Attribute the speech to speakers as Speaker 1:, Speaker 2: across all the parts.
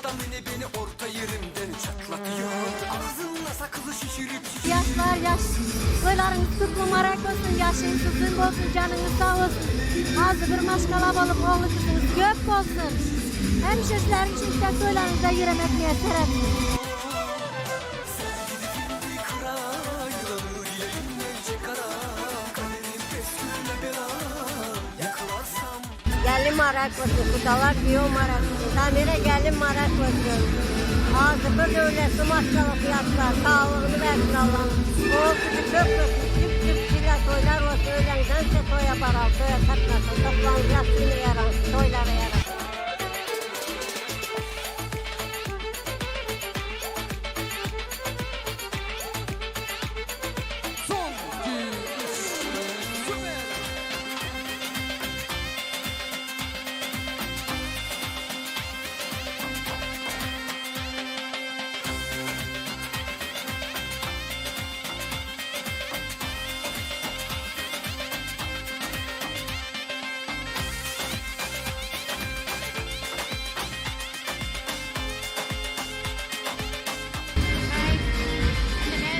Speaker 1: adam yine beni orta yerimden çatlatıyor Ağzınla sakızı şişirip şişirip
Speaker 2: Ýaşlar ýaş toýlaryňyz köp mübarek bolsun ýaşyňyz uzyn bolsun janyňyz sag bolsun agzybir maşgala bolup ogly gyzyňyz köp bolsun hemişe sizleriň şeýtjek toýlaryňyzda ýüremek miýesser etsin.
Speaker 1: Sen gidip indi kıra Yılanı dilimden çıkara Kaderim peskülle bela Yakalarsam
Speaker 3: Gelin marak olsun, kudalar giyew marak olsun. Samire gelin marak olsun. Ağzı bir döwletli maşgalasy ýaşlar, saglygyny bersin Allam. Oğul kızı köp olsun, jüp jüp jile toýlar bolsun, öleňdençe toýa baraly, toýa gatnaşaly, toplaň ýas güne ýaransyn, toýlara ýarasyn.
Speaker 1: Son, iki, üç, süper!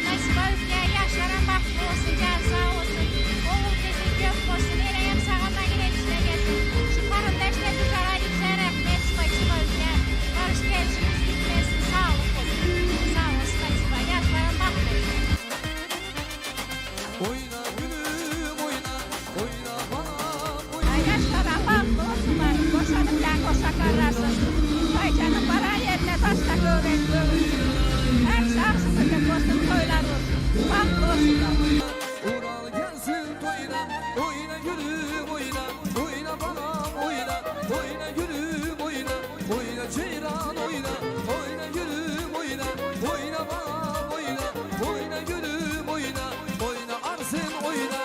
Speaker 4: Ýaşlaram bagtly bolsun, jany sag bolsun, ogul gyzy köp bolsun, eneňem sag-aman ýene gelsin. Şu garyndaş netijara diýse rahmet spasiba öýke. Baryş gelşimiz gitmesin, saglyk bolsun. Sag bol spasiba. Ýaşlaram bagtly bolsun.
Speaker 1: Oyna gülüm oyna, oyna balam oyna
Speaker 4: Ýaşlaram bagtly bolsunlar, goşany bilen goşa garrasyn. Toýçanyň baran ýerine daşda göwren göwün. Her şahsy birlik bolsun, toýlar bolsun. Bagtly bolsunlar.
Speaker 1: Ural gelsin toyuna, oyna gülüm oyna, oyna balam oyna, oyna gülüm oyna, oyna ceyran oyna, oyna gülüm oyna, oyna balam oyna, oyna gülüm oyna, oyna Arsen oyna.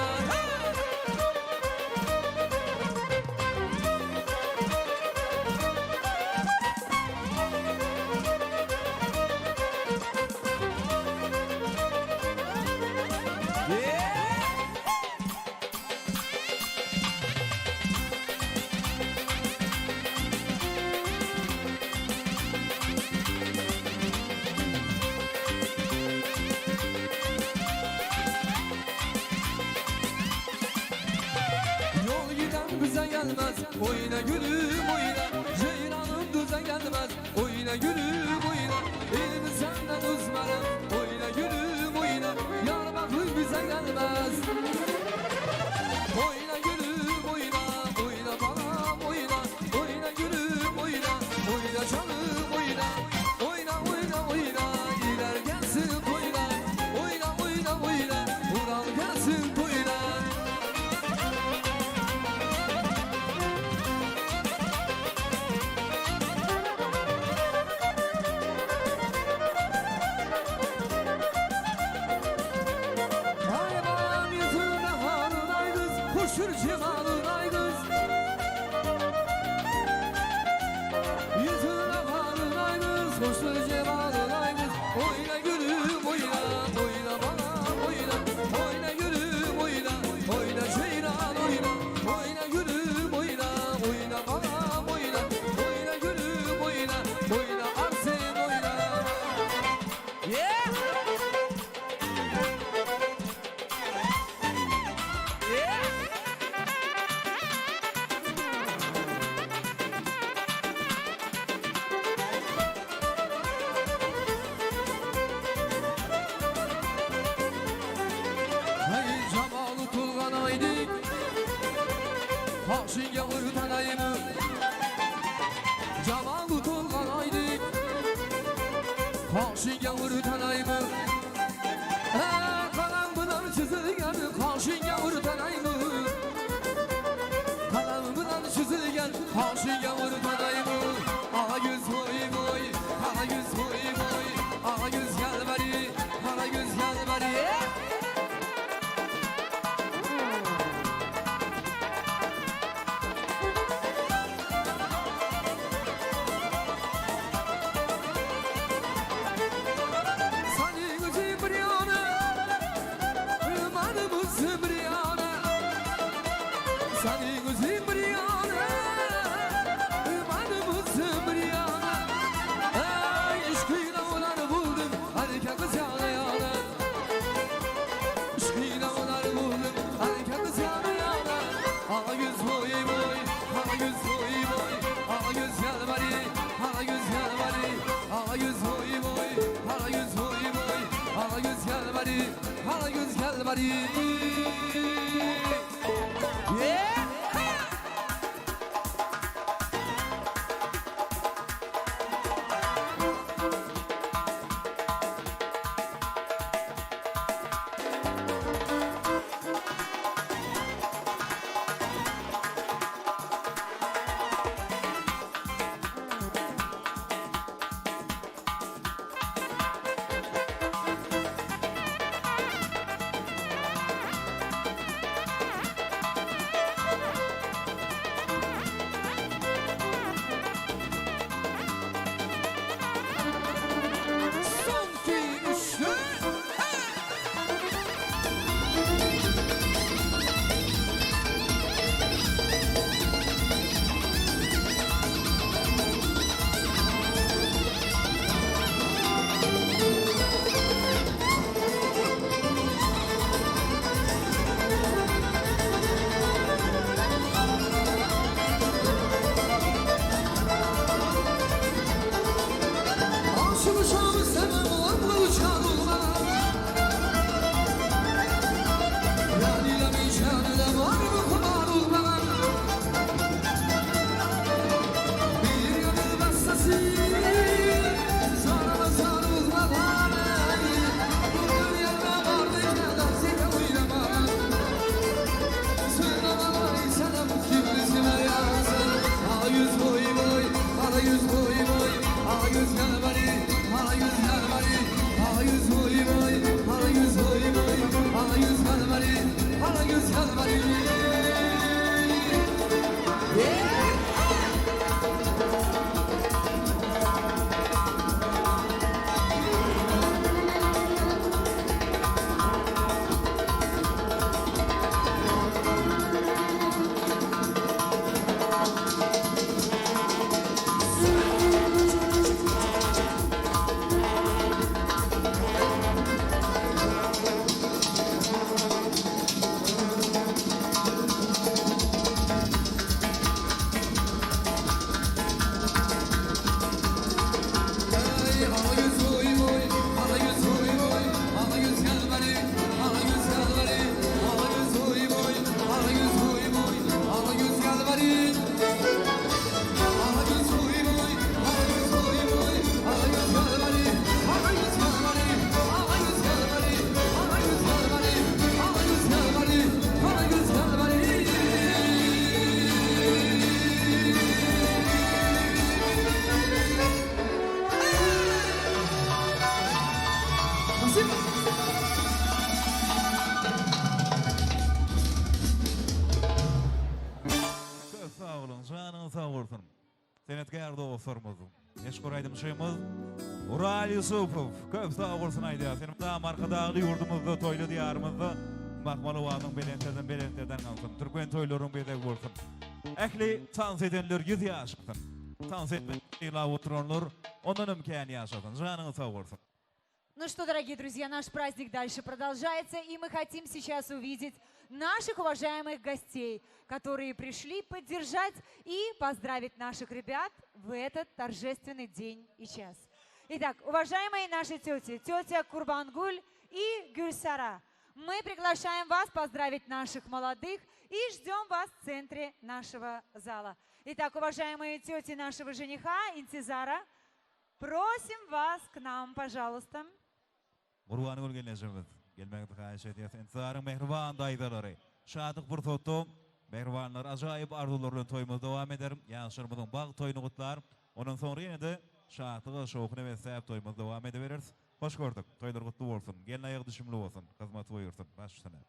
Speaker 1: Yeah! Yol giden bize gelmez Oyna gülüm oyna Ceyranım düze gelmez Oyna gülüm oyna Elimi senden üzmerem Oyna gülüm oyna Yar baklı bize gelmez Oyna gülüm oyna Oyna balam oyna Oyna gülüm oyna Oyna canım oyna Oyna oyna oyna İler gelsin toyna Oyna oyna oyna Ural gelsin toyna Ay balam yüzüne harun ay kız Kuşur cemalın ay kız Yüzüne harun ay kız Kuşur cemalın ay kız Oyna gülüm oyna Oyna balam oyna Oyna gülüm oyna Oyna ceylan oyna Oyna gülüm oyna Oyna balam oyna Oyna gülüm oyna Oyna Arsen oyna Yeah! Yeah! Hey jamalı tulgan aydik Qaşinga urtanaymi Jamalı tulgan aydik Qaşinga urtanaymi Qalam bilan chizilgan qoshinga urtanaymi Qalam bilan chizilgan qoshinga urtanaymi Qara yuz voy voy qara yuz voy voy Qara yuz yalvari qara yuz yalvari Sani gözü bir yana Imanımız bir yana Sani gözü bir yana. gelbari. Yeah! Son iki, üç, dört. Aşık uşağı sevmem, abla uçar olmam. Yar ile meşanede var mı kumar olmam? Bir yanı bastası, sarıma sarılma bana. Bu dünyada vardı kadar seni oynamam. Yeah! Ey ala yüz oy oy, ala yüz oy oy, ala yüz yalvarı, ala yüz yalvarı, ala yüz oy oy, ala yüz oy oy, ala yüz yalvarı. Ala yüz oy oy, ala yüz oy oy, ala yüz yalvarı, ala yüz yalvarı, ala yüz yalvarı, ala yüz yalvarı, ala yüz yalvarı, ala yüz yalvarı. Спасибо.
Speaker 5: Köp sag boluň, janyňyz sag bolsun. Senetkär dostlarymyz, meşhur aýdymçymyz Ural Ýusupow köp sag bolsun aýdýar. Seniň mydama Arkadagly ýurdumyzda, toýly diýarymyzda mahmal owazyň belentlerden belentlerden galsyn. Türkmen toýlaryň bezegi bolsun. Ähli tans edenler ýüz ýaşasyn. Tans etmek ýyglap oturanlar ondanam kän ýaşasyn. Janyňyz sag bolsun.
Speaker 6: Ну что, дорогие друзья, наш праздник дальше продолжается, и мы хотим сейчас увидеть наших уважаемых гостей, которые пришли поддержать и поздравить наших ребят в этот торжественный день и час. Итак, уважаемые наши тети, тетя Курбангуль и Гюльсара, мы приглашаем вас поздравить наших молодых и ждем вас в центре нашего зала. Итак, уважаемые тети нашего жениха Интизара, просим вас к нам, пожалуйста.
Speaker 5: Gurbangül gelnejeňiz, gelmegiňizi haýyş edýäs. Intizaryň mähriban daýzalary. Şatlyk pursatda mähribanlar ajaýyp arzuwlar bilen toýumyzy dowam eder. Ýaşlarymyzyň bagt toýuny gutlar. Ondan soňra ýene-de şatlyga, şowhuna besläp toýumyzy dowam edibereris. Hoş gördük. Toýlar gutly bolsun. Gelin aýagy düşümli bolsun. Hyzmat buýursyn. Baş üstüne.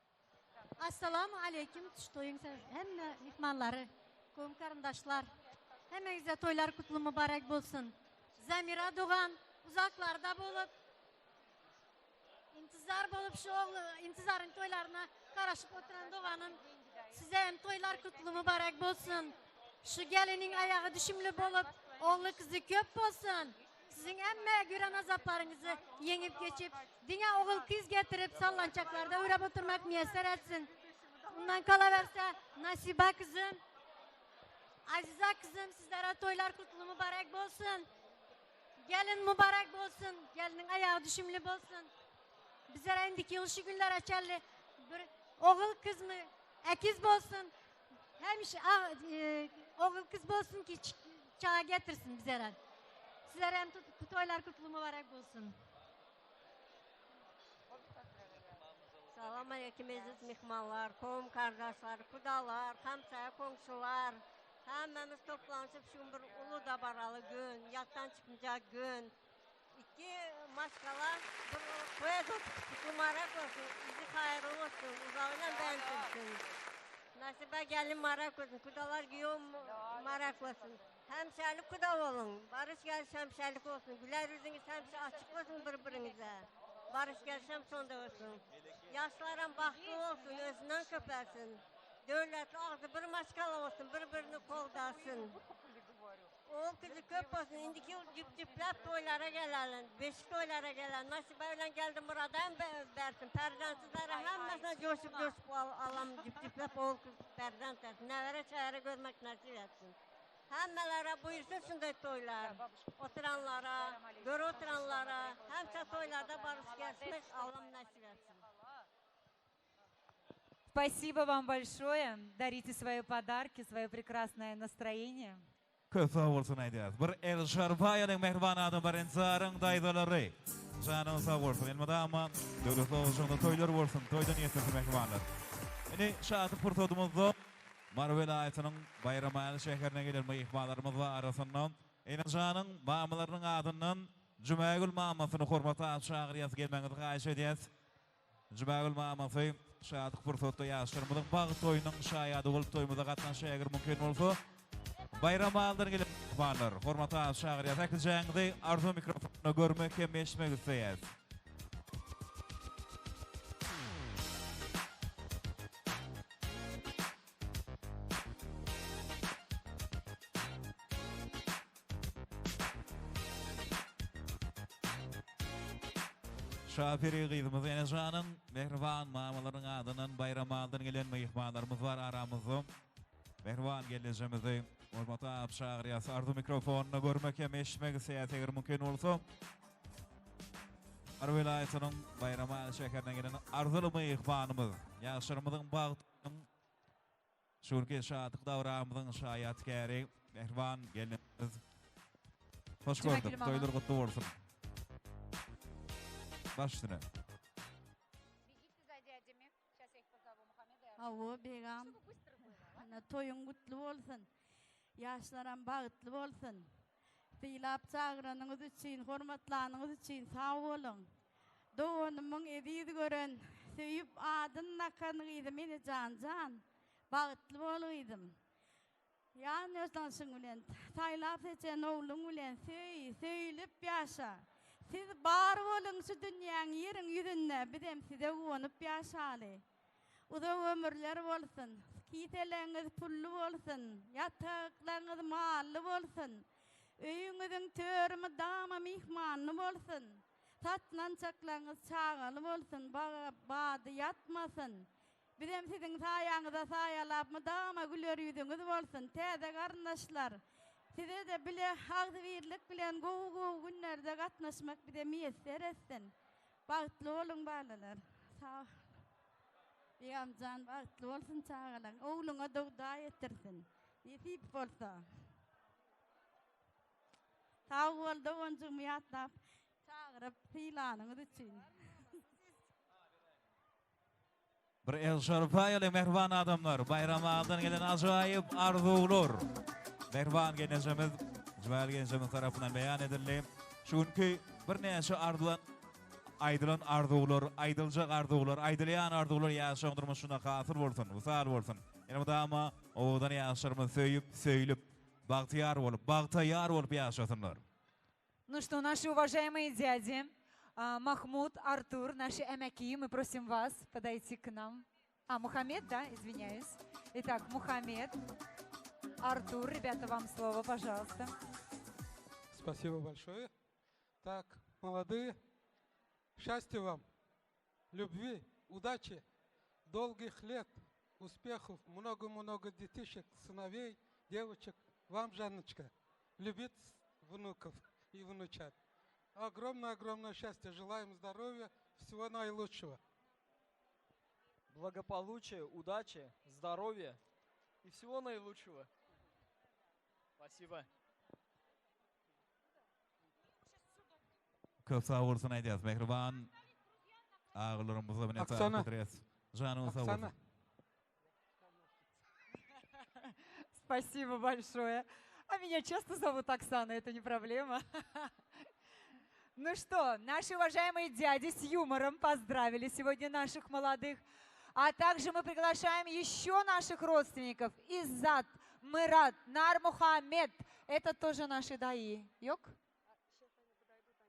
Speaker 2: Assalamu aleýkim şu toýuň hemme myhmanlary, kowum garyndaşlar. Hemmeňize toýlar gutly mübarek bolsun. Zamira dogan uzaklarda bolup intizar bolup şu ogly Intizaryň toýlaryna garaşyp oturan doganym size hem toýlar gutly mübarek bolsun. Şu geliniň aýagy düşümli bolup ogly gyzy köp bolsun. Siziň hemme gören azaplaryňyzy ýeňip geçip, diňe ogul gyz getirip sallançaklarda ürap oturmak miýesser etsin. Mundan kalaberse Nasiba gyzym, Aziza gyzym sizlere toýlar gutly mübarek bolsun. Gelin mübarek bolsun. Geliniň aýagy düşümli bolsun. Bizlere indiki ýyl şu günlere çenli. Bir ogul kyzmy ekiz bolsun. Hemişe e, ogul kyz bolsun ki çağa getirsin bizlere. Sizlere hem toylar kutlu mübarek bolsun.
Speaker 3: Salam aleyküm əziz mehmanlar, qohum qardaşlar, qudalar, hamsaya qonşular. Hamımız toplanışıb şu bir ulu dabaralı gün, yaddan çıxmayacaq gün. İki maşqala bir toya kutlu mübarek olsun, izi hayırlı olsun, uzağıyla bənd Nasiba gelin mübarek olsun, qudalar güyüm mübarek olsun. Həmişəlik quda olun, barış gəliş həmişəlik olsun, gülər yüzünüz həmişə açıq olsun bir-birinizə. Barış gəliş həmişə onda olsun. Yaşlarım baxtlı olsun, özündən köpərsin. Dövlətli ağzı bir maşqala olsun, bir-birini qoldasın. Oğul kızı köp olsun. İndiki cüp cüpləp toylara gələlim, beşik toylara gələlim. Nasiba ilə gəldi Muradayım versin. Pərzansızlara hamısına coşup coşup Allah'ım cüp cüpləp oğul kız pərzan versin. Nəvərə çayara görmək nəsib etsin. Həmmələrə buyursun şunday toylar. Oturanlara, gör oturanlara, həmçə toylarda barış gəlsin, Allah nəsib etsin.
Speaker 6: Спасибо вам большое. Дарите свои подарки, свое прекрасное настроение.
Speaker 5: Köp sag bolsun aýdýas. Bir el şarpaýalyň mähriban adamlar enzaryň daýzalary. Janyň sag bolsun. Elmydama döwletli olsun, toýlar bolsun, toýdan ýetirsin mähribanlar. Indi şatlyk pursadymyzda Mary welaýatynyň Baýramaly şäherine gelen myhmanlarymyz bar arasynda Enejanyň mamalarynyň adyndan Jumagül mamasyny hormatly çagyrýas gelmegiňizi haýyş edýäs. Jumagül mamasy şatlyk pursatda ýaşlarymyzyň bagt toýunyň şaýady bolup toýumyza gatnaşýar eger mümkin bolsa. Baýramalydan gelen myhmanlar, hormatly çagyrýas. Ählijaňyzy arzuw mikrofonunda görmek hem eşitmek isleýäs. Şaperi gyzymyz Enejanyň mähriban mamalarynyň adyndan Baýramalydan gelen myhmanlarymyz bar aramyzda. Mähriban gelnejemizi hormatly alyp çagyrýas. Arzuw mikrofonunda görmek hem eşitmek isleýäs eger mümkin bolsa. Mary welaýatynyň Baýramaly şäherinden gelen arzyly myhmanymyz, ýaşlarymyzyň bagtynyň Şu günki şatlyk dabramyzyň şaýatkäri mähriban gelnimiz. Hoş gördük. Toýlar gutly bolsun. Baş üstüne.
Speaker 7: Hawa begam. Ana toýuň gutly bolsun. Ýaşlaram bagtly bolsun. Sylap çagyranyňyz üçin, hormatlanyňyz üçin sag boluň. Doganymyň eziz gören, söýüp adyn dakan gyzym Enejan jan, bagtly bol gyzym. Ýan ýoldaşyň bilen, saýlap seçen ogluň bilen söý, söýlüp ýaşa. Siz bar boluň şu dünýäň ýeriň ýüzünde, bizem size guwanyp ýaşaly. Uzak ömürler bolsun. Kiseleňiz pully bolsun, ýataklaňyz mally bolsun. Öýüňiziň töri mydama myhmanly bolsun. Satlançaklaňyz çagaly bolsun, baga bady ýatmasyn. Bizem siziň saýaňyza saýalap mydama güler ýüzüňiz bolsun. Täze garyndaşlar, size-de bile agzybirlik bilen gowy-gowy günlerde gatnaşmak bize miýesser etsin. Bagtly boluň balalar. Sag Begamjan bagtly bolsun çagalaň. Ogluňa dogdaý etdirsin. Nesip bolsa. Sag bol doganjygymy ýatlap çagyryp sylanyňyz üçin.
Speaker 5: Bir el şarpaýaly mähriban adamlar, Baýram agadan gelen ajaýyp arzuwlar. Mähriban gelnejemiz Jübäl gelnejemiz tarapyndan beýan edildi. Şu günki birnäçe arzuwlan aýdylan arzuwlar, aýdyljak arzuwlar, aýdylýan arzuwlar ýaşaň durmuşynda hasyl bolsun, wysal bolsun. Elmydama owadan ýaşlarymyz söýüp, söýlüp, bagtyýar bolup, bagta ýar bolup ýaşasynlar.
Speaker 6: Ну что, наши уважаемые дяди, а, Махмуд, Артур, наши эмяки, мы просим вас подойти к нам. А, Мухаммед, да, извиняюсь. Итак, Мухаммед, Артур, ребята, вам слово, пожалуйста.
Speaker 8: Спасибо большое. Так, молодые, счастья вам, любви, удачи, долгих лет, успехов, много-много детишек, сыновей, девочек. Вам, Жанночка, любить внуков и внучат. Огромное-огромное счастье. Желаем здоровья, всего наилучшего.
Speaker 9: Благополучия, удачи, здоровья и всего наилучшего. Спасибо.
Speaker 5: Köp sag bolsun aýdýas mähriban agalarymyza minnetdarlyk
Speaker 8: Oksana.
Speaker 5: bildirýäs. Janyňyz sag
Speaker 8: Oksana.
Speaker 5: bolsun.
Speaker 6: Спасибо большое. А меня часто зовут Оксана, это не проблема. Ну что, наши уважаемые дяди с юмором поздравили сегодня наших молодых. А также мы приглашаем еще наших родственников. Иззат, Мырат, Нармухамед. Это тоже наши daýy. Ýok?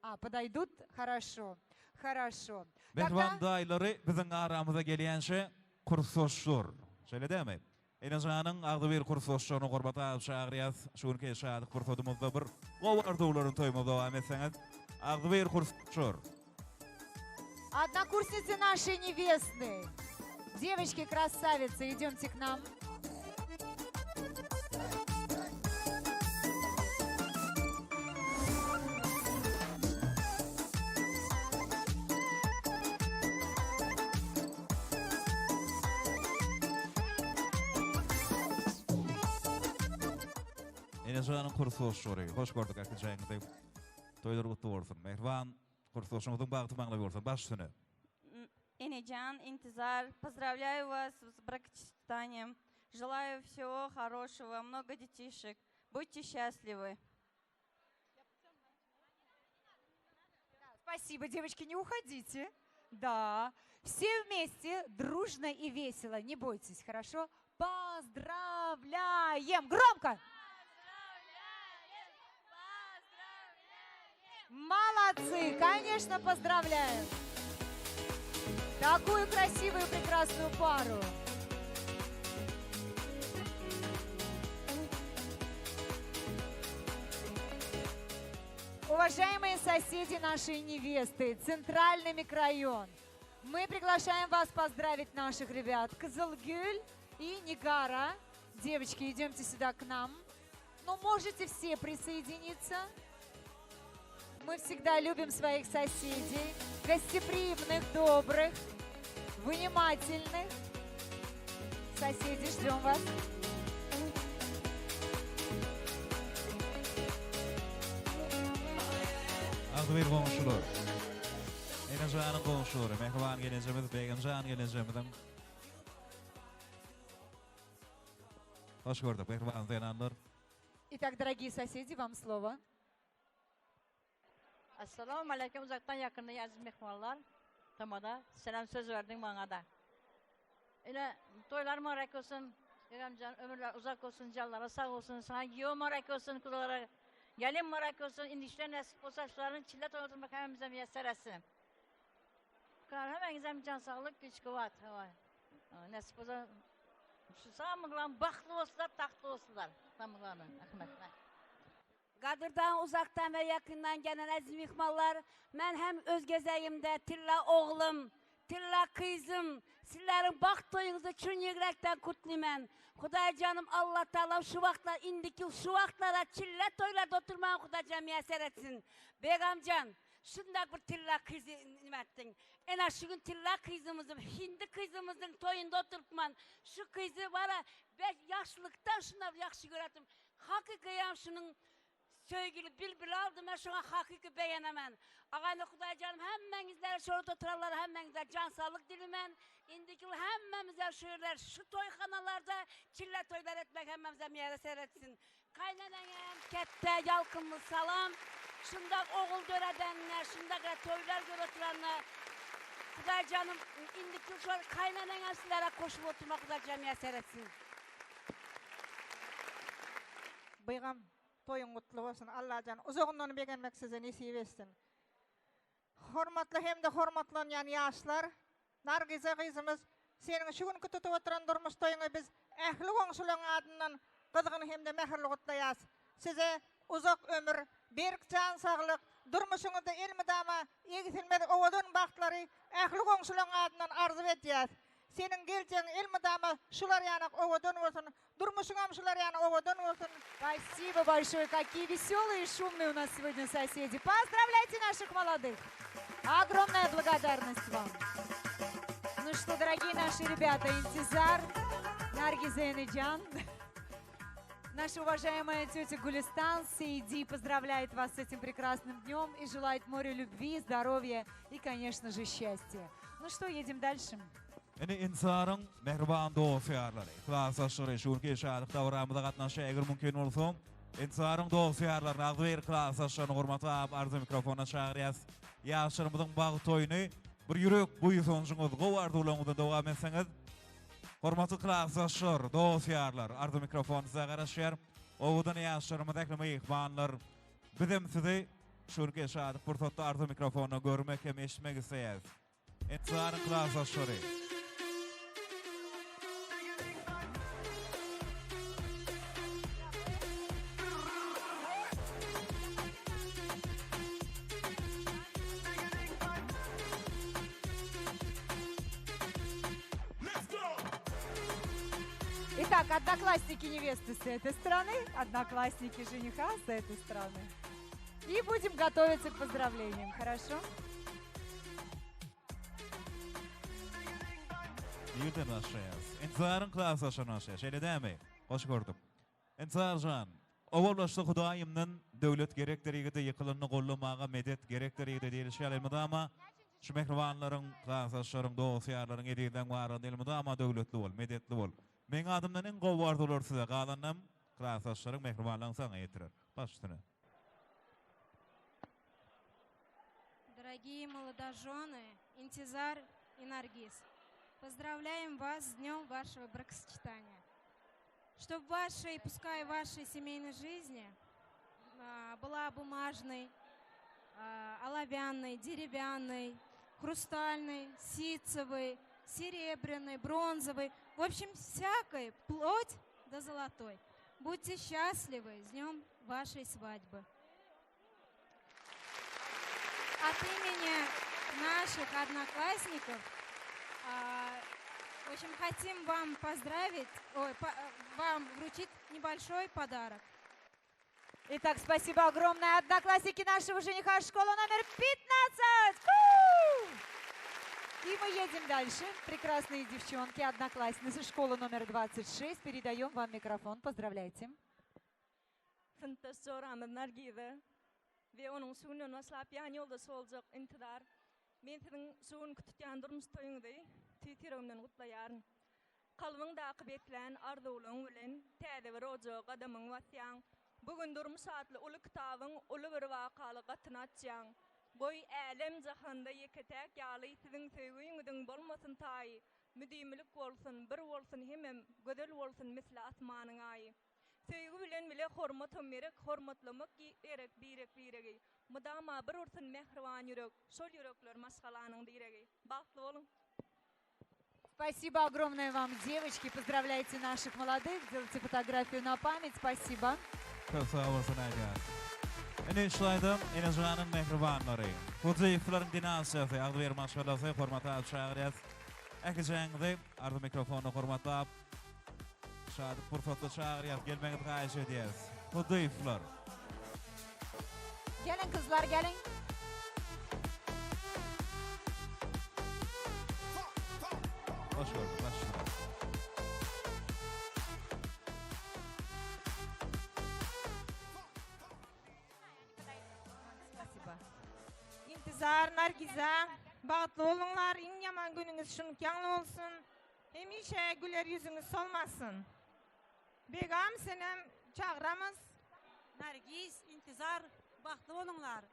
Speaker 6: А, подойдут? Хорошо. Хорошо.
Speaker 5: Mähriban daýylary biziň aramyza gelýänçä kursdaşlar. Şeýle dälmi? Enejanyň agzybir kursdaşlaryny hormata çagyrýas. Şu günki şatlyk pursadymyzda bir gowy arzuwlaryny toýumyzy dowam etseňiz. Agzybir kursdaşlar.
Speaker 6: Однокурсницы нашей невесты. Девочки, красавицы, идемте к нам.
Speaker 5: Enejanyň kursdaşlary, hoş gördük ählijaýyňyzy. Toýlar gutly bolsun. Mähriban kursdaşyňyzyň bagty maňlaý bolsun. Baş üstüne.
Speaker 10: Enejan, Intizar, поздравляю вас с бракосочетанием. Желаю всего хорошего, много детишек. Будьте счастливы.
Speaker 6: Спасибо, девочки, не уходите. Да, все вместе, дружно и весело, не бойтесь, хорошо? Поздравляем! Громко! Молодцы! Конечно, поздравляем! Такую красивую, прекрасную пару! Уважаемые соседи нашей невесты, Центральный микрорайон, мы приглашаем вас поздравить наших ребят Кызылгюль и Нигара. Девочки, идемте сюда к нам. Ну, можете все присоединиться. Мы всегда любим своих соседей, гостеприимных, добрых, внимательных. Соседи, ждем вас.
Speaker 5: Agzybir goňşular. Enejanyň goňşulary, mähriban gelejemiz, Begenjan gelejemiziň. Hoş gördük, mähriban zenanlar.
Speaker 6: Итак, дорогие соседи, вам слово.
Speaker 11: Essalamu aleýkum uzakdan ýakyndan eziz myhmanlar. Tamada selam söz berdiň maňa-da. Ine toýlar mübarek bolsun. Begamjan ömürler uzak bolsun, janlary sag bolsun. Saňa giýew mübarek bolsun, gudalara gelin mübarek bolsun. Indi işler nesip bolsa şularyň çille toýuna oturmak hemmämize miýesser etsin. Hemmäňize jan saglyk, güýç kuwwat. Nesip bolsa şu samyňlan bagtly bolsunlar, tagtly bolsunlar. Samyňlanyň. Rahmet.
Speaker 12: Gadyrdan uzakdan we ýakyndan gelen eziz myhmanlar, men hem öz gezegimde Tilla oglum, Tilla gyzym, sizleriň bagt toýuňyzy çyn ýürekden gutlyman. Hudaýjanym Allah Tagalam şu wagtlar indiki ýyl şu wagtlara çille toýlarda oturmagy Hudaýjan miýesser etsin. Begamjan, şundak bir Tilla gyzy nime etdiň. Ene şu gün Tilla gyzymyzyň, hindi gyzymyzyň toýunda oturypman. Şu gyzy bara ýaşlykdan şundak ýagşy görädim. Hakykyýam şunuň söýgüli bilbili aldym men şoňa hakyky begenemen. Agayny Hudaýjanym hemmäňizlere şorada oturanlara hemmäňize jan saglyk dilemen. Indiki ýyl hemmämize şu ýerler şu toýhanalarda çille toýlar etmek hemmämize miýeser etsin. Kaýneneňem ketde ýalkymly salam. Şundak ogul döredenine şundak toýlar görüp oturanyna Hudaýjanym indiki ýyl şol kaýneneňem sizlere goşulyp oturmak Hudaýjan miýeser etsin.
Speaker 13: Bygam toýuň gutly bolsun Allajan uzagyndan begenmek size nesip etsin. Hormatly hem-de hormatlanýan ýaşlar, Nargiza gyzymyz seniň şu günki tutup oturan durmuş toýuňy biz ähli goňşularyň adyndan gyzgyn hem-de mähirli gutlaýas. Size uzak ömür, berk jan saglyk, durmuşyňyzda elmydama egsilmez owadan bagtlary ähli goňşularyň adyndan arzuw edýäs. Seniň geljegiň elmydama şular ýanak owadan bolsun, durmuşyňam şular ýaly owadan bolsun.
Speaker 6: Спасибо большое. Какие веселые и шумные у нас сегодня соседи. Поздравляйте наших молодых. Огромная благодарность вам. Ну что, дорогие наши ребята, Интизар, Наргиза Эниджан, наша уважаемая тетя Гулистан Сейди поздравляет вас с этим прекрасным днем и желает море любви, здоровья и, конечно же, счастья. Ну что, едем дальше.
Speaker 5: Ine Intizaryň mähriban dost-ýarlary, klasdaşlary şu günki şatlyk dabaramyza gatnaşýar. Eger mümkin bolsa, Intizaryň dost-ýarlaryny, agzybir klasdaşlaryny hormatlap Arzuw mikrofonyna çagyrýas. Ýaşlarymyzyň bagt toýuny bir ýürek buýsanjyňyz, gowy arzuwlaryňyzdan dowam etseňiz. Hormatly klasdaşlar, dost-ýarlar, Arzuw mikrofony size garaşýar. Owadan ýaşlarymyz, ähli myhmanlar, bizem sizi şu günki şatlyk pursatda Arzuw mikrofonynda görmek hem eşitmek isleýäris. Intizaryň klasdaşlary.
Speaker 6: Итак, одноклассники невесты с этой стороны, одноклассники жениха с этой стороны. И будем готовиться к поздравлениям, хорошо?
Speaker 5: Nirden başlaýarys? Intizaryň klasdaşlaryny başlaýarys. Şeýle dälmi? Hoş gördük. Intizar jan, owal başda Hudaýymdan döwlet gerekdir ýigide ýykylanyny gollamaga medet gerekdir ýigide diýlişi ýaly elmydama şu mähribanlaryň, klasdaşlaryň, dost-ýarlaryň, ezizleň barlygynda elmydama döwletli bol, medetli bol. Meň adymdan iň gowy arzuwlar size, galanynam klasdaşlaryň, mähribanlaryň saňa ýetirer. Baş üstüne.
Speaker 14: Дорогие молодожены, Интизар и Наргиз, поздравляем вас с днем вашего бракосочетания. Чтобы вашей, пускай вашей семейной жизни а, была бумажной, а, оловянной, деревянной, хрустальной, ситцевой, серебряной, бронзовой, в общем, всякой, плоть до золотой. Будьте счастливы с днем вашей свадьбы. От имени наших одноклассников а, в общем, хотим вам поздравить, ой, по, вам вручить небольшой подарок.
Speaker 6: Итак, спасибо огромное одноклассники нашего жениха школа номер 15. Фу! И мы едем дальше. Прекрасные девчонки, одноклассницы школы номер 26. Передаем вам микрофон. Поздравляйте.
Speaker 10: Synpdaş joramyz Nargiza we onuň şu günden başlap ýan ýoldaşy boljak Intizar, men siziň şu günki tutýan durmuş toýuňyzy tüýs ýüregimden gutlaýaryn. Kalbyňdaky beslän arzuwlaryň bilen täze bir ojaga gadamyňy basýaň. Bu gün durmuş atly uly kitabyň uly bir wakaly gatyny açýaň. Goý, älem-jahanda ýeke-täk ýaly siziň söýgüňiziň bolmasyn taýy, müdimilik bolsun, bir bolsun hemem gözel bolsun misli asmanyň aýy. Söýgi bilen bile hormatam gerek, hormatlamak gerek birek-biregi. Mydama bir ursun mähriban ýürek, şol ýürekler maşgalanyň diregi. Bagtly boluň!
Speaker 6: Спасибо огромное вам, девочки. Поздравляйте наших молодых. Делайте фотографию на память. Спасибо.
Speaker 5: Köp sag bolsun Aýjan. Ine şulaýda Enejanyň mähribanlary. Hojaýewleriň dinastiýasy, agzybir maşgalasy hormata çagyrýas. Ählijaňyzy Arzuw mikrofonyna hormatlap Şatlyk pursatda çagyrýas, gelmegiňizi haýyş edýäris. Hudyýewler.
Speaker 6: Geliň gyzlar geliň.
Speaker 5: Hoş gördük, baş üstüne.
Speaker 6: Spasiba.
Speaker 13: Intizar, Nargiza, bagtly boluňlar, iň ýaman günüňiz şunuky ýaly bolsun. Hemişe güler ýüzüňiz solmasyn. Begam senem çagyramyz.
Speaker 15: Nargiz, Intizar bagtly boluňlar.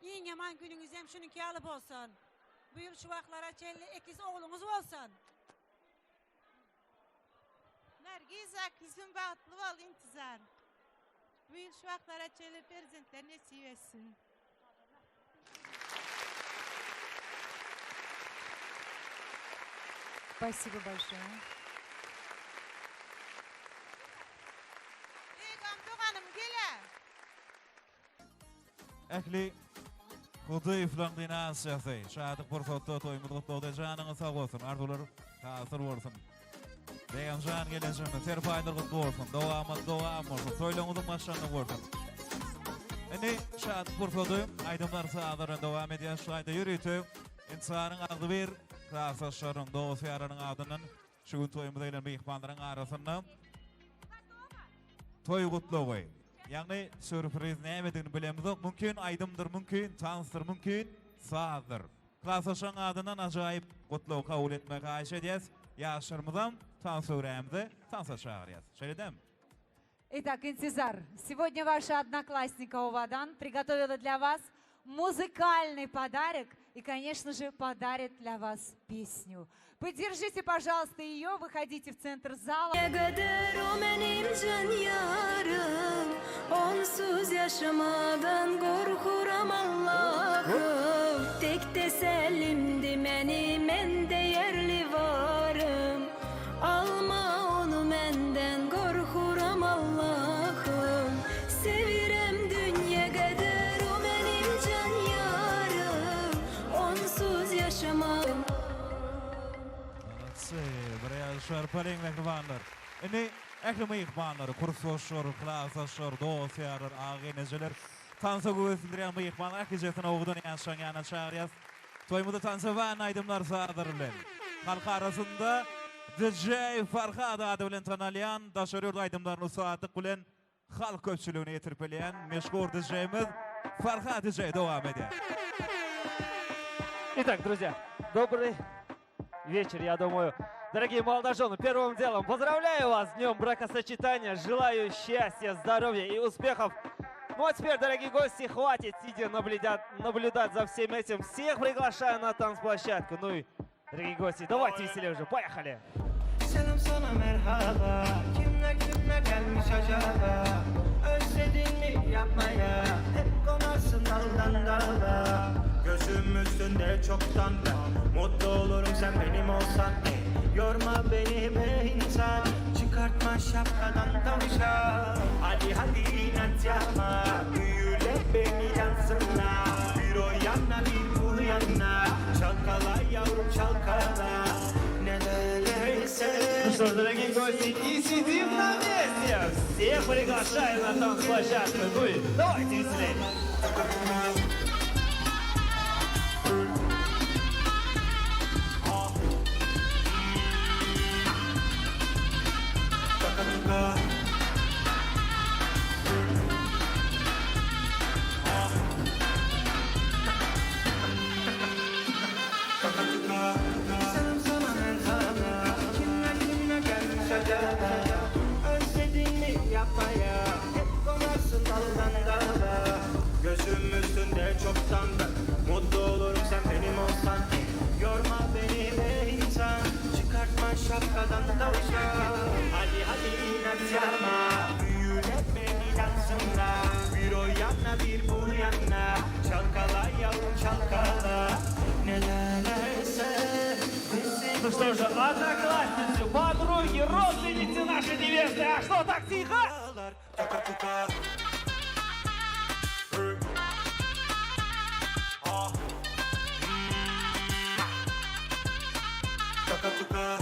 Speaker 15: Iň ýaman günüňizem şunuňky ýaly bolsun. Bu ýyl şu wagtlara çenli ekiz ogluňyz bolsun.
Speaker 16: Nargiz akizim bagtly bol Intizar. Bu ýyl şu wagtlara çenli perzentler nesip etsin.
Speaker 6: Спасибо большое.
Speaker 16: Begam doganym gel-ä.
Speaker 5: Ähli Hudyýewlaň dinastiýasy şatlyk pursatda toýumyz gutlagda janyňyz sag bolsun, arzuwlar hasyl bolsun. Begamjan gelejeginde serpaýlar gutly bolsun, dowamat dowam bolsun, toýlaryňyzyň başlandygy bolsun. Indi şatlyk pursady aýdymlar sazlar bilen dowam edýär. Şu aýda ýörite Intizaryn agzybir. Klasdaşlarynyň, dost-ýarlarynyň adyndan şu gün toýumyza gelen myhmanlaryň arasynda toý gutlagy. Ýagny sýurpriz nämedigini bilemizok. Mümkin aýdymdyr, mümkin tansdyr, mümkin sazdyr. Klasdaşlaryň adyndan ajaýyp gutlagy kabul etmegi haýyş edýäs. Ýaşlarymyzam tans öwrämize tansa çagyrýas. Şeýle dämi?
Speaker 6: Итак, Интизар, сегодня ваша одноклассника Увадан приготовила для вас музыкальный подарок и, конечно же, подарит для вас песню. Поддержите, пожалуйста, ее, выходите в центр зала.
Speaker 17: Kader o benim can yarım Onsuz yaşamadan korkuram Allah'ım Tek tesellimdi benim en değerli varım Alma onu menden korkuram Allah'ım Sevirem dünya kader o benim can yarım Onsuz yaşamam
Speaker 5: Molodцы, bir ýaşlar pareň mähribanlar. Indi ähli myhmanlar, kursdaşlar, klasdaşlar, dost-ýarlar, aga-enejeler, tansa göwes bildirýän myhmanlar ählijesini owadan ýaşlaryň ýanyna çagyrýas. Toýumyzda tansa ban aýdymlar sazlar bilen. Halk arasynda DJ Farhad ady bilen tanalýan daşary ýurt aýdymlaryny ussatlyk bilen halk köpçüligine ýetirip bilýän meşhur DJ-miz Farhad DJ dowam edýär.
Speaker 18: Итак, друзья, добрый вечер, я думаю. Дорогие молодожены, первым делом поздравляю вас с днем бракосочетания. Желаю счастья, здоровья и успехов. Ну а теперь, дорогие гости, хватит сидя наблюдать, наблюдать за всем этим. Всех приглашаю на танцплощадку. Ну и, дорогие гости, давайте веселее уже. Поехали!
Speaker 19: Selam sana merhaba Kimler kimler gelmiş acaba Özledin mi yapma ya Hep konarsın daldan dala Gözüm üstünde çoktan ben Mutlu olurum sen benim olsan ey. Yorma beni be insan Çıkartma şapkadan tavşan Hadi hadi inat yapma Büyüle beni yansınla Bir o yana bir bu yana Çalkala yavrum çalkala Ne derlerse
Speaker 18: Ну что ж, дорогие гости, не сидим на месте! Всех приглашаю на танцплощадку. Ну и давайте веселее!
Speaker 19: Selam sana merhaba Kimler kimler gelmiş acaba Özledin mi yapma ya Hep konarsın daldan dala Gözüm üstünde çoktan ben Mutlu olurum sen benim olsan Yorma beni be insan Çıkartma şapkadan tavşan Hadi hadi inat yapma Büyüle beni dansınla Bir o yana bir bu yana Çalkala yavrum çalkala Ne derlerse
Speaker 18: Ну что же, одноклассницы, подруги, родственницы нашей невесты, а что так тихо?
Speaker 19: Tuka tuka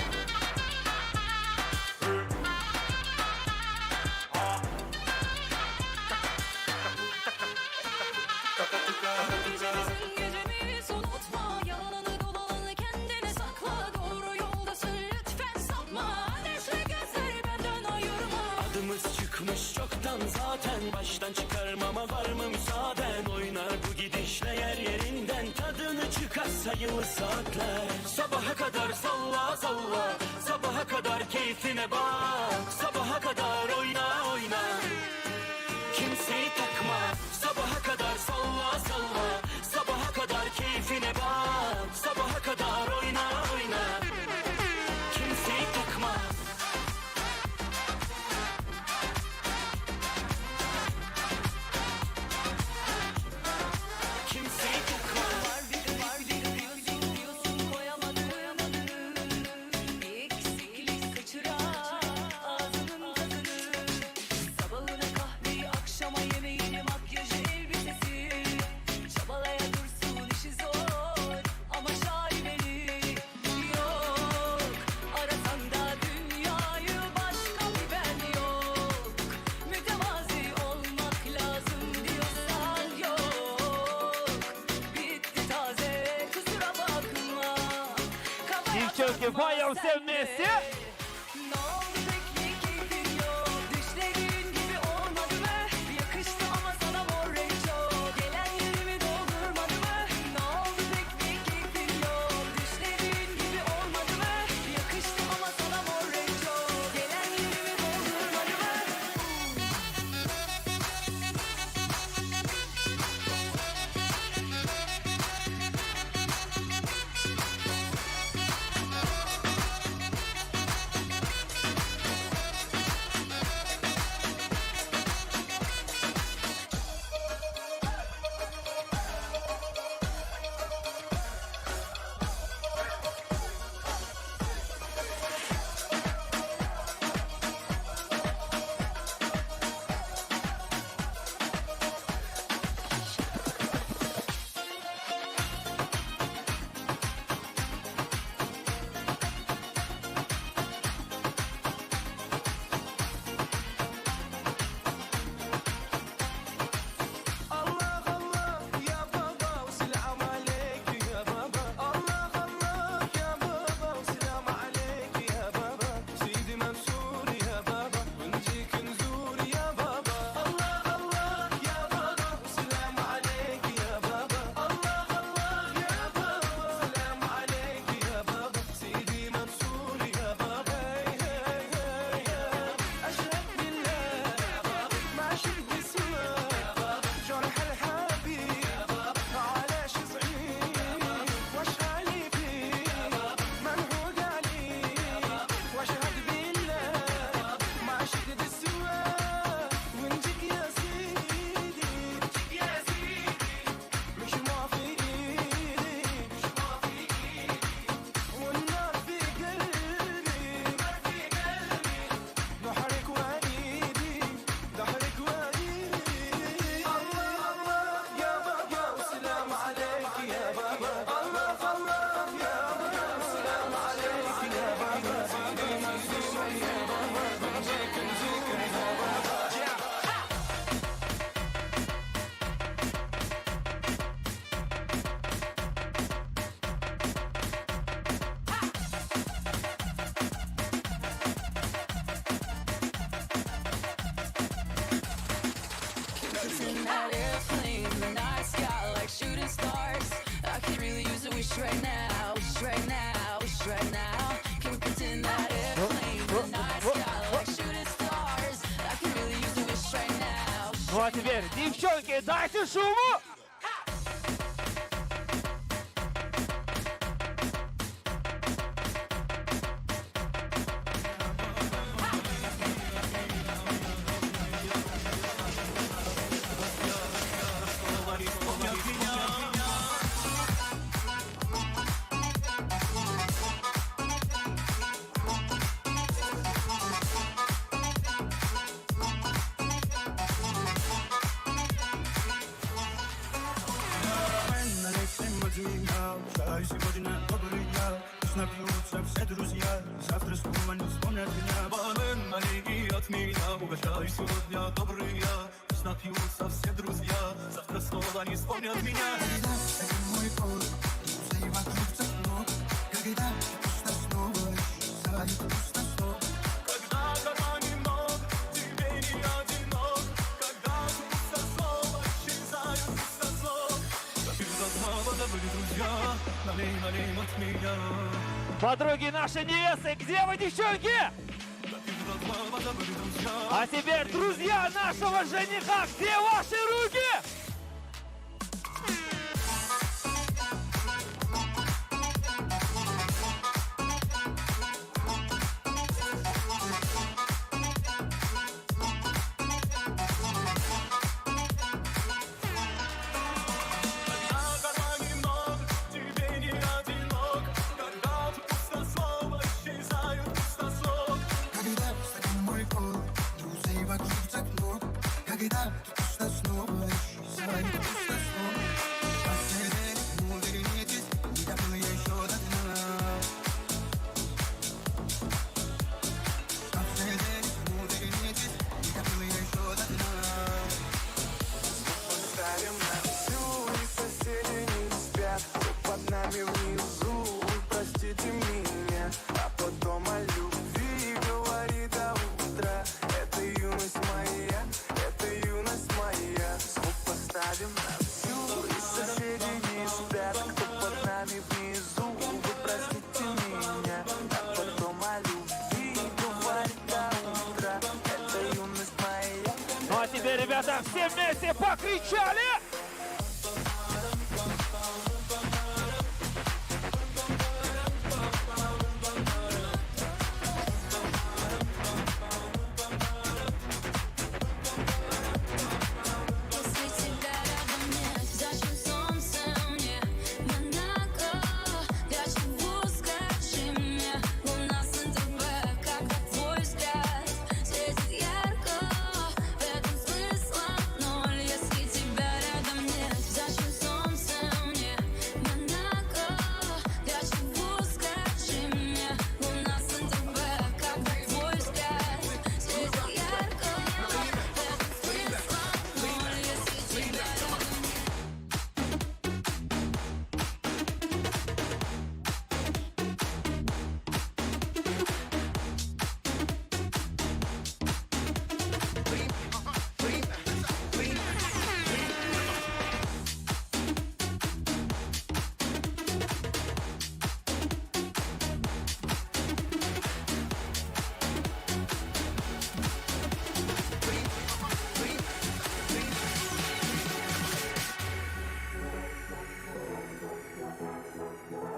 Speaker 19: Tuka tuka
Speaker 17: Gecemizin gecemiz unutma Yalanını dolanını kendine sakla Doğru yoldasın lütfen sapma Ateşle gözleri benden ayırma
Speaker 19: Adımız çıkmış çoktan zaten Baştan çıkarmama var mı müsaaden Oynar bu gidişle yer yerinden Tadını çıkar sayılı saatler Sabaha kadar salla salla Sabaha kadar keyfine bak Sabaha kadar oyna oyna Kimseyi takma Sabaha kadar salla salla Sabaha kadar keyfine bak Sabaha kadar oyna oyna Kimseyi takma Kimseyi takma
Speaker 17: Var bir var bir diyorsun diyorsun koyamadım Bir eksiklik kaçıran ağzının tadını.
Speaker 18: девчонки, поем все вместе. Ну а теперь, девчонки, дайте шуму! Подруги нашей невесты, где вы, девчонки? А теперь, друзья нашего жениха, где ваши руки? Поехали, ребята, все вместе покричали!
Speaker 17: Если тебя рядом нет, зачем солнце мне? Монако, для чего, скажи мне? Луна Сент-Тропе, когда твой взгляд светит ярко. В этом смысла ноль, если тебя рядом нет. Зачем солнце мне? Монако, для чего, скажи мне? Луна Сент-Тропе, когда твой взгляд светит ярко. В этом смысла ноль, если тебя рядом нет.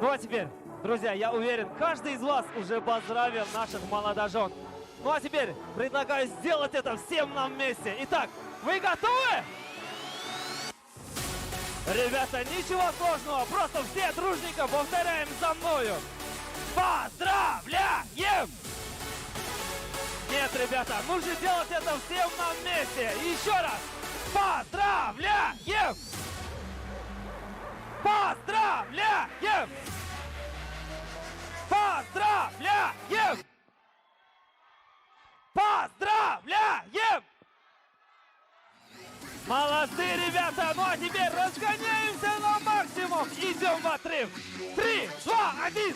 Speaker 18: Ну а теперь, друзья, я уверен, каждый из вас уже поздравил наших молодожен. Ну а теперь предлагаю сделать это всем нам вместе. Итак, вы готовы? Ребята, ничего сложного, просто все дружненько повторяем за мною. Поздравляем! Нет, ребята, нужно делать это всем нам вместе. Еще раз. Поздравляем! Поздравляем! Поздравляем! Поздравляем! Молодцы, ребята! Ну а теперь разгоняемся на максимум! Идем в отрыв! Три, два, один!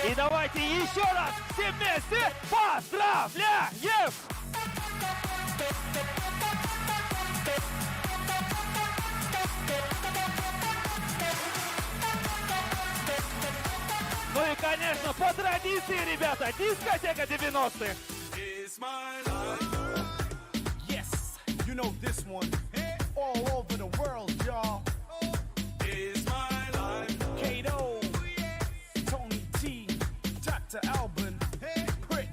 Speaker 18: И давайте еще раз все вместе поздравляем! Ну и, конечно, по традиции, ребята, дискотека 90-х.
Speaker 20: It's my life. Yes, you know this one. All over the world, y'all. It's my life. Kato, Tony T, Dr. Alban, Prick,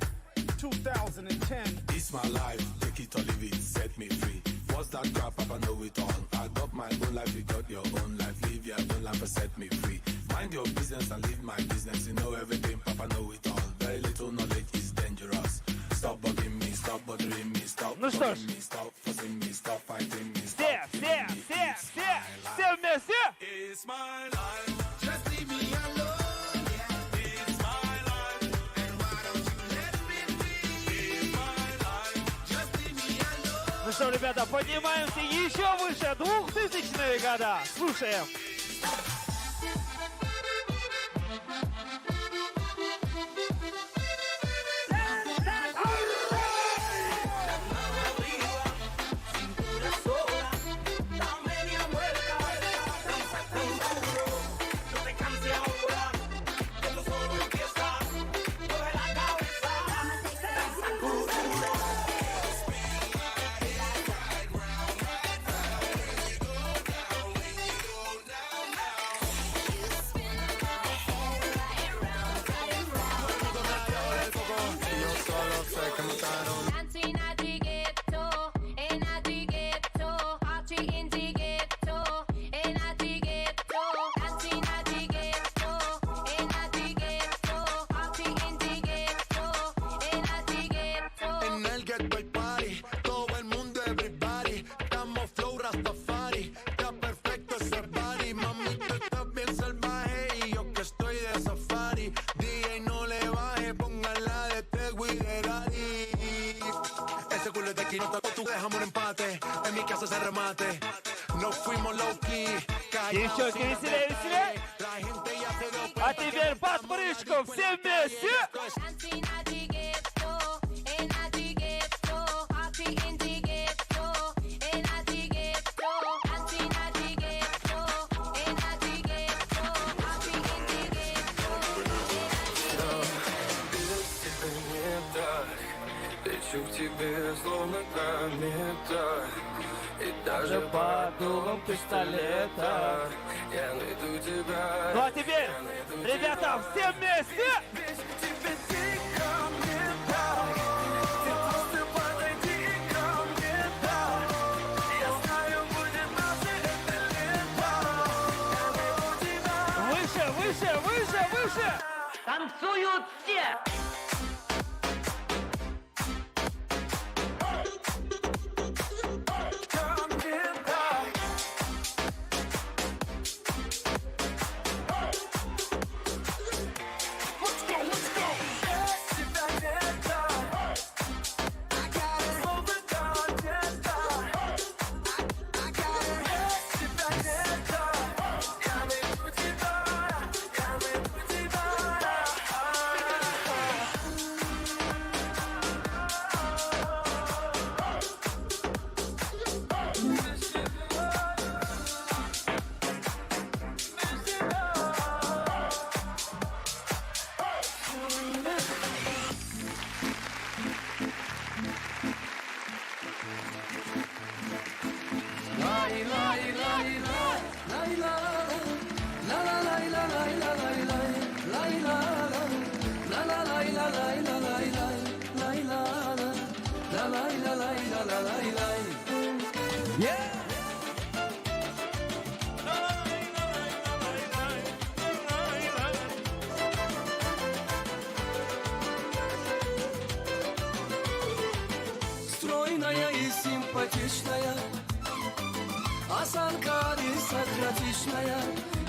Speaker 20: 2010.
Speaker 21: It's my life, take it or leave it, set me free. What's that crap, Papa know it all. I got my own life, you got your own life. Live your own life and set me free. Mind your business and leave my business. You know everything, Papa know it all. Very little knowledge is dangerous. Stop bugging me, stop bothering me, stop
Speaker 18: Ну что ж.
Speaker 21: bugging me, stop fussing me, stop fighting me, stop
Speaker 18: Все, все, все, все, все вместе!
Speaker 20: It's my life. Just leave me alone. It's my life. And why don't you let me be? It's my life. Just leave me alone.
Speaker 18: Ну что, ребята, поднимаемся еще выше, 2000-е года. Слушаем.
Speaker 19: Da media vuelta, danza con duro. No te canses ahora, que esto solo empieza. Mueve la cabeza, danza con duro.
Speaker 21: Yo solo sé que mataron.
Speaker 4: Dancing at the ghetto, in at the ghetto, party in the ghetto, in at the ghetto, dancing at the ghetto, in at the ghetto, party in the ghetto, in at the ghetto.
Speaker 21: En el ghetto hay party, todo el mundo everybody. Estamos flow Rastafari, está perfecto ese party. Mami, tú estás bien salvaje y yo que estoy de safari. DJ no le baje, póngala de Tego y de Daddy. Ese culo es de aquí, no te tú dejamos un empate. En mi casa se remate. Nos fuimos low key, callados
Speaker 18: Девчонки,
Speaker 21: sin
Speaker 18: веселее, веселее.
Speaker 21: La gente ya se dio
Speaker 18: А теперь под прыжку все вместе.
Speaker 4: Dancing at the ghetto, in at the ghetto, party in the ghetto, in at the ghetto, dancing at the ghetto, in at
Speaker 20: Лечу к тебе, словно комета И даже под дулом пистолета Я найду тебя
Speaker 18: Ну а теперь, ребята, все вместе!
Speaker 20: Весь тебе ты ко мне так Ты просто подойди ко мне так Я знаю, будет наше это лето Я найду тебя
Speaker 18: Выше, выше, выше, выше!
Speaker 1: Танцуют все!
Speaker 20: Ко мне так Let's go, let's go. Без тебя лето. Словно комета. Без тебя лето. Я найду тебя, я найду тебя.
Speaker 19: Lay lay lay lay lay la la la lay la lay la lay lay lay la la la la lay la lay la lay lay lay la la la lay la lay la la lay lay
Speaker 18: Yeah!
Speaker 19: Стройная и симпатичная Осанка аристократичная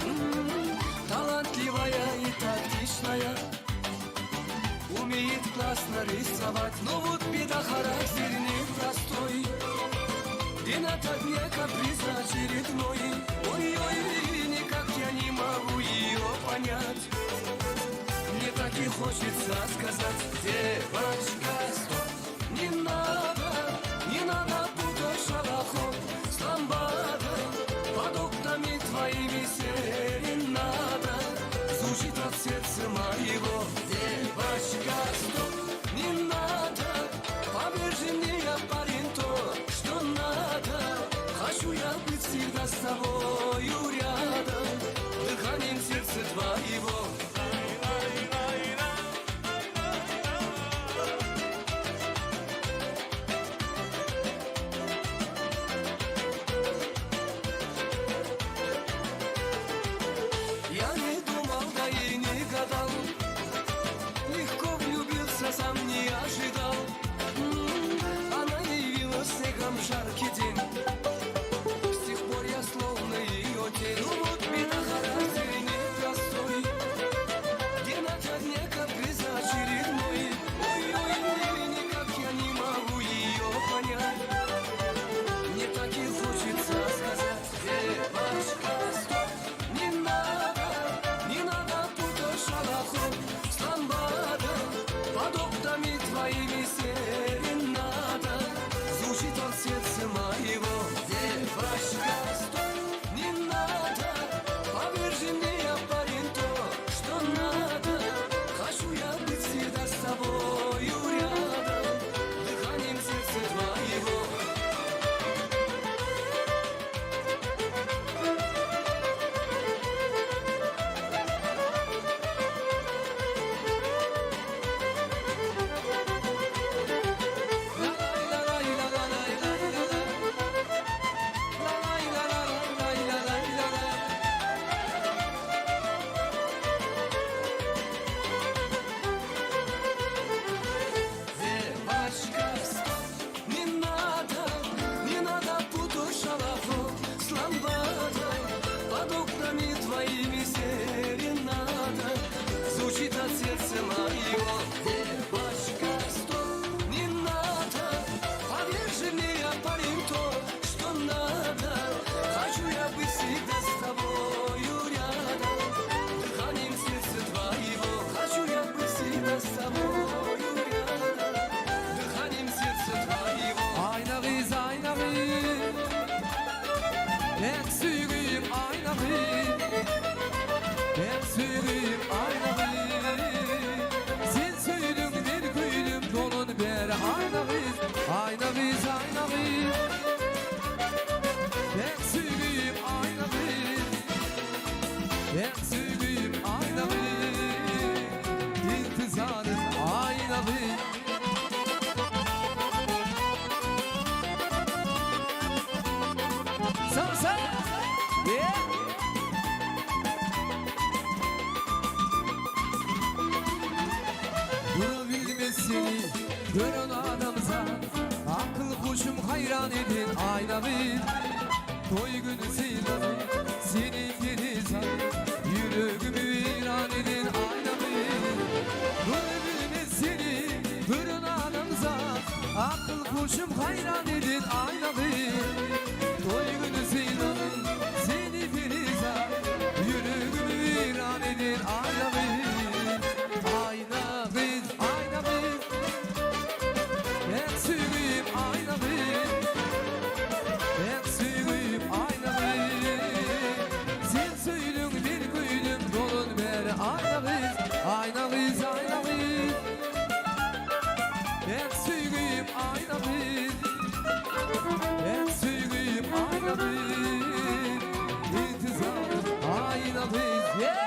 Speaker 19: М-м, Талантливая и тактичная Умеет классно рисовать Но вот беда характер непростой День ото дня каприз очередной Ой-ой, никак я не могу ее понять Мне так и хочется сказать Девочка, стоп, не надо, не надо путать шалахов с ламбадой Под окнами твоими серенада Звучит от сердца моего Девочка, стоп, не надо Поверь же мне, я парень то, что надо Хочу я быть всегда с тобою рядом Дыханием сердца твоего Я не думал, да и не гадал Легко влюбился, сам не ожидал М, Она явилась снегом в жаркий день С тех пор я словно ее тень Ну вот беда, характер непростой День ото дня каприз очередной Ой-ой-ой, никак я не могу ее понять Мне так и хочется сказать Девочка, стоп, не надо, не надо путать шалахов с ламбадой Под окнами твоими серенада Звучит от сердца моего Девочка, стоп, не надо Поверь же мне, я парень то, что надо Хочу я быть всегда с тобою рядом Дыханием сердца твоего Девочка, стоп, не надо, не надо путать шалаху с ламбадой Под окнами твоими серенада Звучит от сердца моего Девочка, стоп, не надо, поверь же мне, я парень то, что надо Хочу я быть всегда с тобою рядом Дыханием сердца твоего Хочу я быть всегда с тобою рядом Дыханием сердца твоего
Speaker 22: Aýna gyz, aýna gyz Meň söýgim aýna gyz Meň söýgim aýna gyz Sen Gören adamzat Akyl huşum haýran eden Aýna gyz Toý güni sylagy Seni perizat Ýüregimi weýran eden Aýna gyz Görebilmez seni Gören adamzat Akyl huşum haýran eden Aýna gyz Toý güni sylagy Seni perizat Ýüregimi weýran eden Aýna gyz Aýna gyz Aýna gyz Päk söýgim aýna gyz Päk söýgim aýna gyz Sen söýdüň men köýdüm Dolan bäri aýna gyz Aýna gyz aýna gyz Päk söýgim aýna gyz Päk söýgim aýna gyz Intizarym aýna gyz Yeah!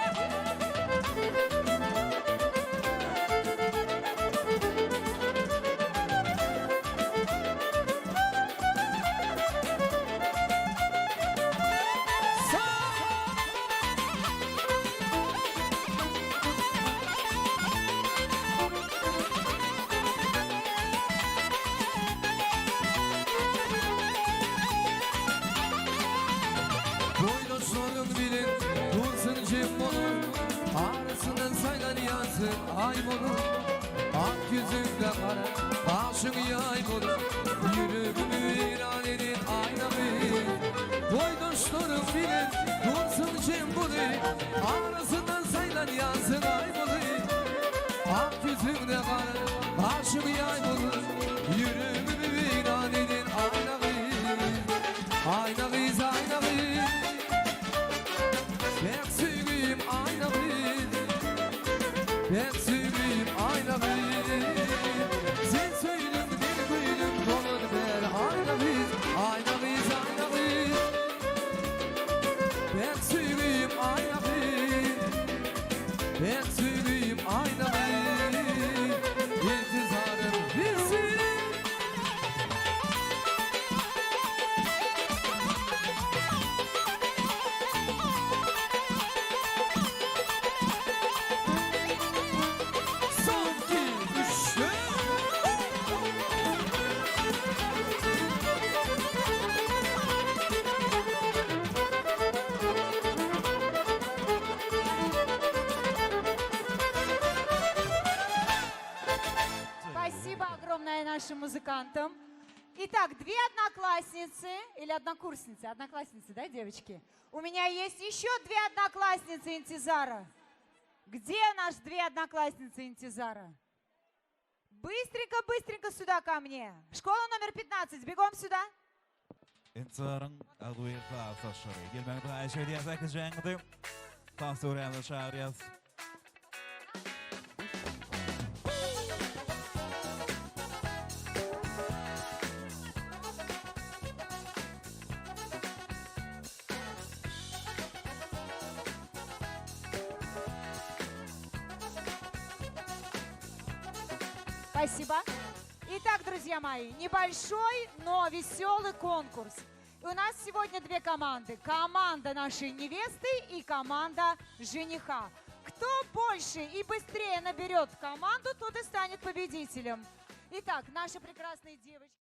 Speaker 22: Boýdaşlaryň bilen dursun jem bolup, Arasyndan saýlan ýansyn aý bolup. Ak ýüzüňde gara gaşyň ýaý bolup, Ýüregimi weýran eden aýna gyz. Boýdaşlaryň bilen dursun jem bolup, Arasyndan saýlan ýansyn aý bolup. Ak ýüzüňde gara gaşyň ýaý bolup, Ýüregimi weýran eden aýna gyz. Aýna gyz, aýna gyz. Päk söýgim aýna gyz. Päk söýgim aýna gyz. Sen söýdüň, men köýdüm, dolan bäri aýna gyz. Aýna gyz, aýna gyz. Päk söýgim aýna gyz. Päk söýgim aýna gyz. Intizarym bilsin. Son iki, üç,
Speaker 6: Спасибо огромное нашим музыкантам. Итак, две одноклассницы или однокурсницы, одноклассницы, да, девочки? У меня есть еще две одноклассницы Интизара. Где наши две одноклассницы Интизара? Быстренько, быстренько сюда ко мне. Школа номер 15, бегом сюда.
Speaker 5: Intizaryň agzybir klasdaşlary, gelmegiňizi haýyş edýäs äkijäňizi. Tans döwrände çagyrýas.
Speaker 6: Спасибо. Итак, друзья мои, небольшой, но веселый конкурс. И у нас сегодня две команды. Команда нашей невесты и команда жениха. Кто больше и быстрее наберет команду, тот и станет победителем. Итак, наши прекрасные девочки.